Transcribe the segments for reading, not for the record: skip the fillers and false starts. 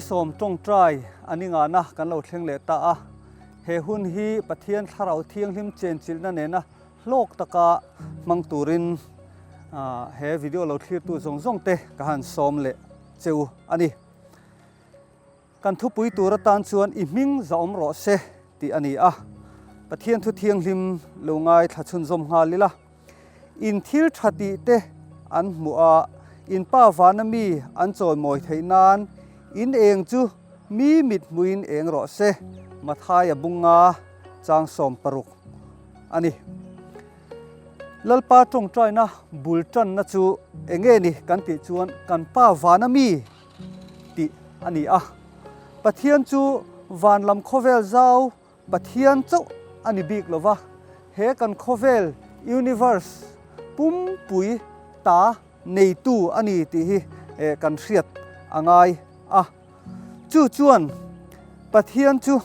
Ni sawm tawngtai a ni ngahna kan lo thleng leh ta a, he hun hi Pathian Thlarau Thianghlim chenchilhna nena hlawk taka hmang turin he video lo thlirtu zawng zawng te ka han sawm leh cheu a ni. Kan thupui tur atan chuan i hming zahawm rawh se tih a ni a, Pathian thu thianghlim lo ngaithla chhunzawm nghal ila, in thil tha tih te an hmuh a, in pa vana mi an chawimawi theih nan in eng chu mi mit hmuin eng rawh se, Mathaia bunga chang 16 a ni. Lalpa tawngtaina bul tanna chu enge ni kan tih chuan kan pa vana mi tih a ni a. Pathian chu van lam khawvel zau Pathian chauh a ni bik lo va, he kan khawvel, universe, pumpui ta neitu a ni tih hi kan hriat a ngai a. Chu chuan Pathian chu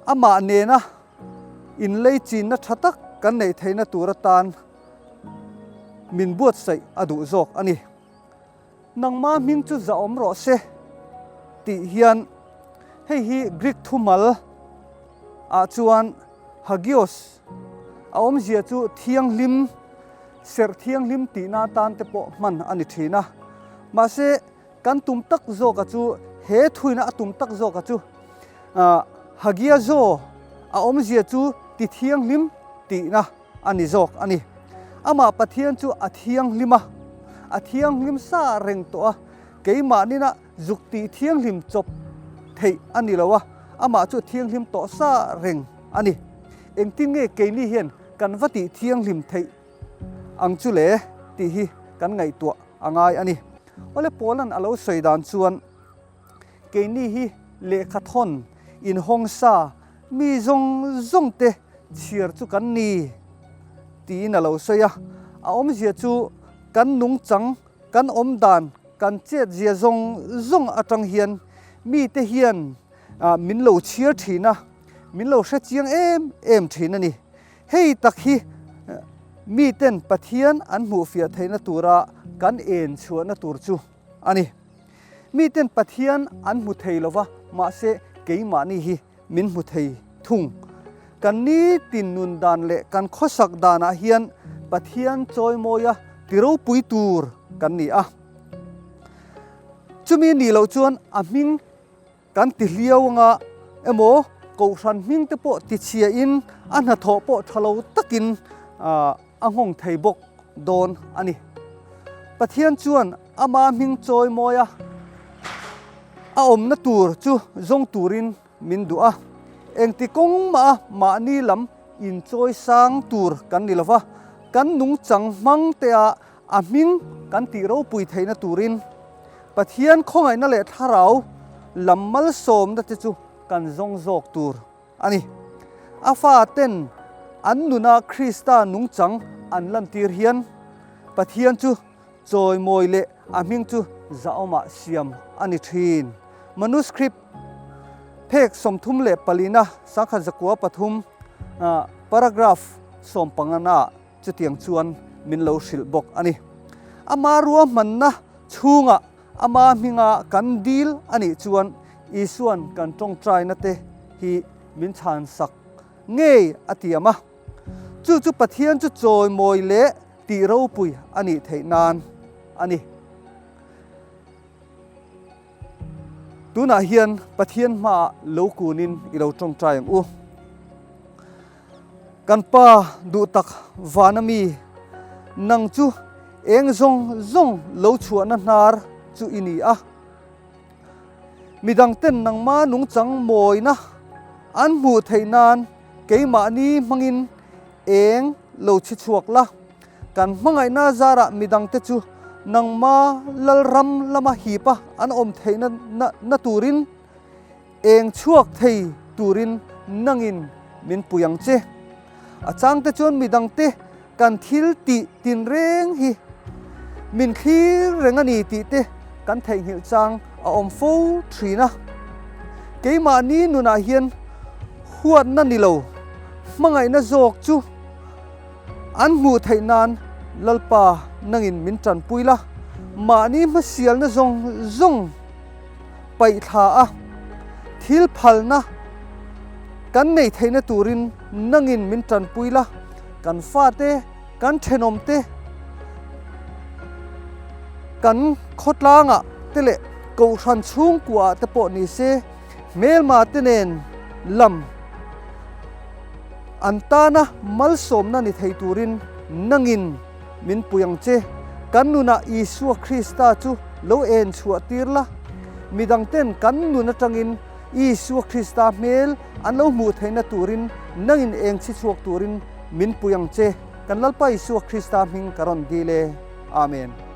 amah nena inlei chinna tha tak kan neih theihna tur atan min buatsaih a duh zawk a ni. Nangma hming chu zahawm rawh se tih hian hei hi Greek thumal ah chuan hagios a awmzia chu thianghlim, serh thianghlim tihna atan te pawh hman a ni thin a. Mahse kan tum tak zawka chu he thuina a tum tak zawka chu hagiazo a awmzia chu ti thianghlim tihna a ni zawk a ni. Amah Pathian chu a thianghlim a, a thianghlim sa reng tawh a, keimahnin a zuk tih thianghlim chawp theih a ni lo a, amah chu a thianghlim tawh sa reng a ni. Engtin nge keini hian kan va tih thianghlim theih ang chu le tih hi kan ngaihtuah a ngai a ni. Awle Paula'n a lo sawi dan chuan keini hi lehkha thawn inhawng sa Mi zawng zawng te chhiar chu kan ni tiin a lo sawi a, a awmzia chu kan nungchang, kan awmdan, kan chetzia zawng zawng atang hian mite hian min lo chhiar thin a, min lo hre chiang em em thin a ni. Hei tak hi miten Pathian an hmuhfiah theihna tura kan en chhuahna tur chu a ni. Miten Pathian an hmu thei lo va, mahse keimahni hi min hmu thei thung. Kan nitin nun dan leh kan khawsak danah hian Pathian chawimawia ti ropui tur kan ni a. Chumi nih loh chuan a hming kan ti hliau anga emaw kohhran hming te pawh ti chhiain a hnathawh pawh tha lo takin a nghawng thei bawk dawn a ni. Pathian chuan ama hming chawi mawi a, a awmna tur chu zawng turin min duh a. Engti kawng mah a mahni lam inchawi sang tur kan ni lova, kan nungchang hmang te a a hming kan tih ropui theihna turin Pathian khawngaihna leh thlarau lam malsawmna te chu kan zawng zawk tur a ni. A faten an nuna Krista nungchang an lantir hian Pathian chu chawimawi leh a hming chu zahawmah siam a ni thin. Manuscript phek 34na 1903 paragraph 15na chutiang chuan min lo hrilh bawk a ni. Ama ruahmanna chhungah ama hminga kan dil a nih chuan Isuan kan tawngtaina te hi min chhansak ngei a tiam a. Chu chu Pathian chu chawimawi leh tih ropui a nih theih nan a ni. Tunah hian Pathian hmaah lo kunin i lo tawngtai ang u. Kan Pa duh tak vana mi, nang chu eng zawng zawng lo chhuahna hnar chu i ni a. Midangten nangma nungchang mawina an hmuh theih nan keimahni hmangin eng lo chhi chhuak la. Kan hmangaihna zarah midangte chu nangma lalram lama hipa an awm theihna na turin eng chhuak thei turin nangin min pui ang che. A changte chuan midangte kan thil tih tinreng hi min thlir reng a ni tih te kan theihnghilh chang a awm fo thin a. Keimahni nunah hian huatna ni lo, hmangaihna zawk chu an hmuh theih nan Lalpa nangin min tanpui la, mahni hmasialna zawng zawng. paih thla a, thil phalna kan nei theihna turin nangin min tanpui la, kan fate, kan thenawmte, kan khawtlangah te leh kohhran chhungkuaah te pawh ni se, hmelma te nen lam an tana malsawmna ni thei turin nangin min pui ang che. Kan nunah Isua Krista chu lo en chhuah tir la, midangten kan nun atangin Isua Krista hmel an lo hmuh theihna turin nangin eng chhi chhuak turin min pui ang che. Kan Lalpa Isua Krista hming ka rawn dil e. Amen.